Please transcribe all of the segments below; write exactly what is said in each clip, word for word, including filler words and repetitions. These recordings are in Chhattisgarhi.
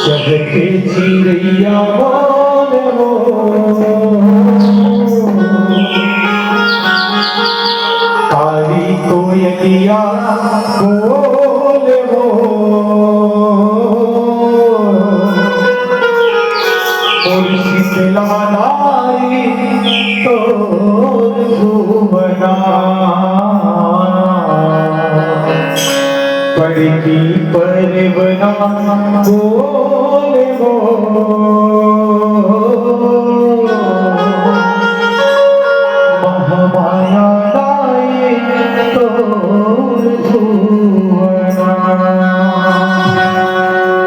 चहके चिरैया बोले वो, काली कोयलिया बोले वो, मोर शीतला नारी तोर भुवना। पड़की परवना बोले वो, महामाया दाई तोर भुवना।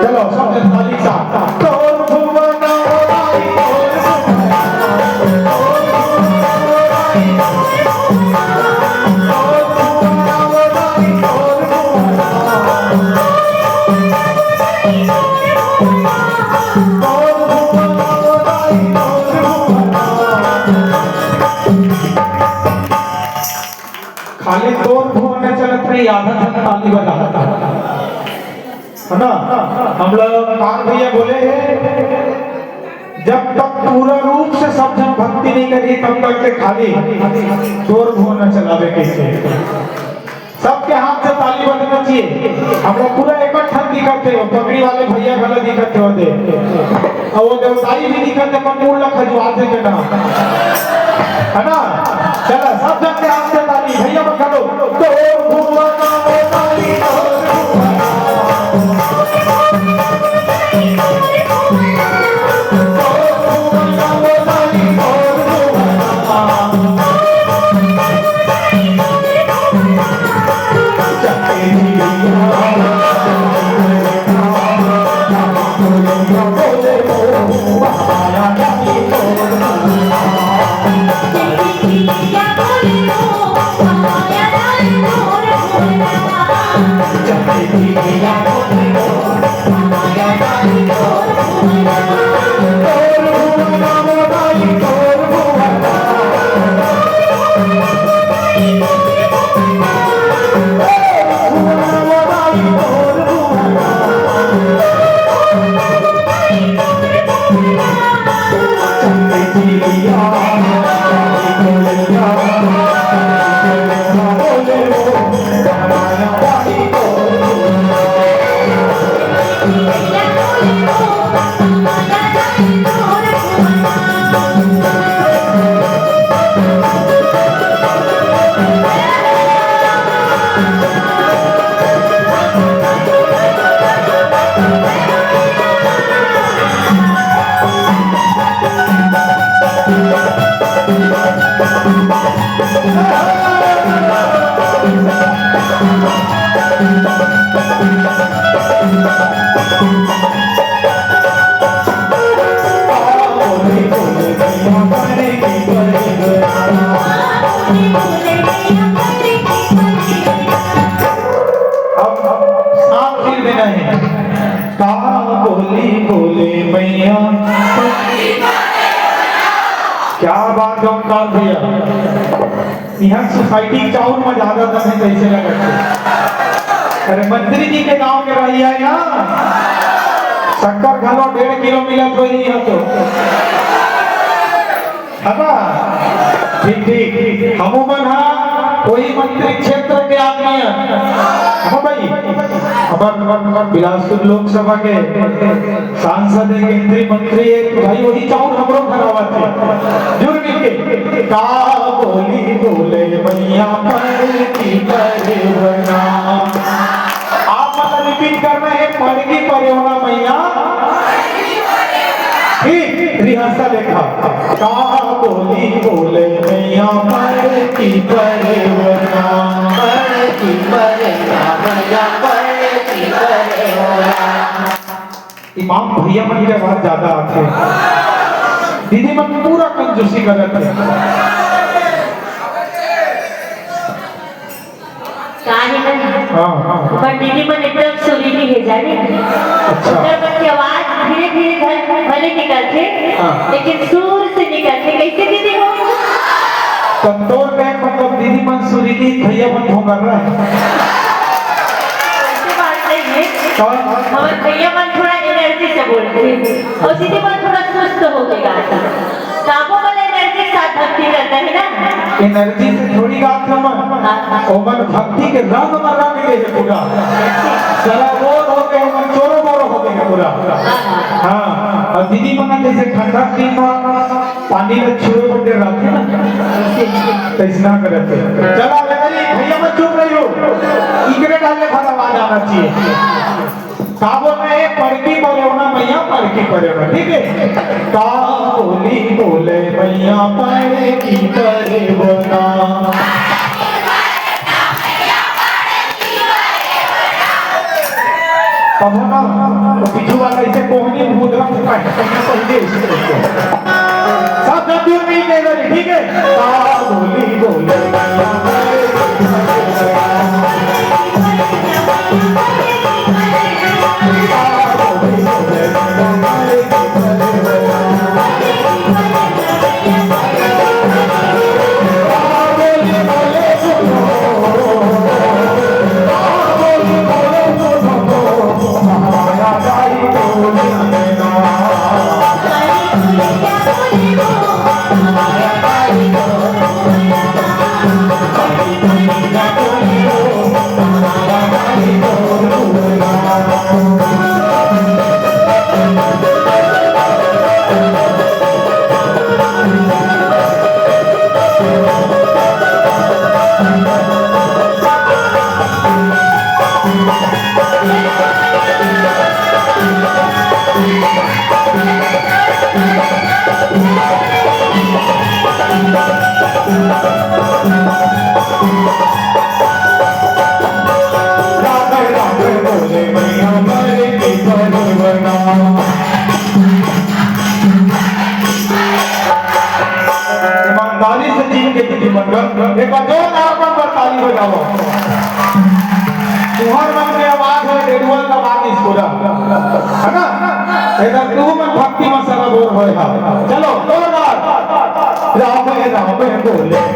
चलो, सब ताली सा। तोर भुवना ओ दाई, तोर भुवना। खाली तोर भुवना चलत रही, आधा झन ताली बजावत हे, है ना? हमला कार भैया बोले हे, जब तक पूरा रूप से सब झन भक्ति नहीं करही, तब तक के खाली तोर भुवना चलावे के हे। सबके हाथ से ताली बजना चाहिए। हमला पूरा एक ठन दिखत हे, पगड़ी वाले भैया घला दिखत हे, वो दे। अउ वो देवताई भी दिखत हे, अपन मूड़ ला खजुआ दे के ना। है ना? चला, सब झन के हाथ से ताली, भैया मन घलो। तोर भुवना ओ ताली, तोर भुवना। अब, अब साथ ही में नहीं। का बोली बोले मैया। क्या बात है ओमकार भैया। इहाँ सोसाइटी के चाउर में ज्यादा दम हे, कैसे लगत हे? अरे मंत्री जी के गांव के रही है ना, शक्कर घलो डेढ़ किलो मिलत होही इहाँ तो। है ना? ठीक, ठीक। हमू मन हा वही मंत्री क्षेत्र के आदमी है। हाँ भाई, अपन, अपन, अपन बिलासपुर लोकसभा के सांसद है, केंद्रीय मंत्री है, तो भाई वही चाउर हमरो घर आवत हे। जुड़ मिल के का बोली बोले मैया पड़की परवना। आप मतलब रिपीट करना है, पड़की परवना मैया। ठीक, रिहर्सल देखा। का बोली बोले मैया पड़की परवना। पड़की परवना मैया पड़की इमाम भैया मन के आवाज ज्यादा आथे। दीदी मन पूरा कंजूसी करत हे। का हे ना? हाँ, हाँ। पर दीदी मन एकदम सुरीली हे, जाने? अच्छा। ओकर मन के आवाज धीरे-धीरे भल-, भले निकलथे, हाँ। लेकिन सुर से निकलथे। कैसे दीदी हो? त तोर में मतलब दीदी मन सुरीली, भैया मन भोंगर्रा हे। ऐसी बात नहीं है। तो? हमर भैया मन थोड़ा energy से बोलथे अउ दीदी मन थोड़ा सुस्त होके गाथे। त वो वाला energy के साथ भक्ति करना हे ना? Energy से थोड़ी गात हे मन। हाँ। ओमन भक्ति के रंग म रंग दे हे पूरा। सराबोर हो गे, ओमन चोरो बोरो हो गे हे पूरा। हाँ, हाँ। हाँ, अउ दीदी मन जैसे ठंडा के दिन म पानी ल छुए बर डराथे ना, तैसना करत हे। चला, अरे भैया मन चुप रहियो, इकरे डाले भर आवाज आना चाहिए। का बोल रहे हैं? पड़की परेवना मैया, पड़की परेवना, ठीक है? का बोली बोले मैया, पड़की परेवना। तब ना, तो पीछू वाला इसे कोहनी मुद्रा में पहले, पहले इसे करते हैं। सब जब भी नहीं दे रहे, ठीक है? का बोली बोले। ईमानदारी से जीव के दीदी मन कर, एक बार जोरदार मन पर ताली बजाओ। तुहर मन के आवाज हे, डेडुआ का बात इस पूरा, है ना? इधर तू मन भक्ति में सराबोर होए हा। चलो, जोरदार। राम राम बोले।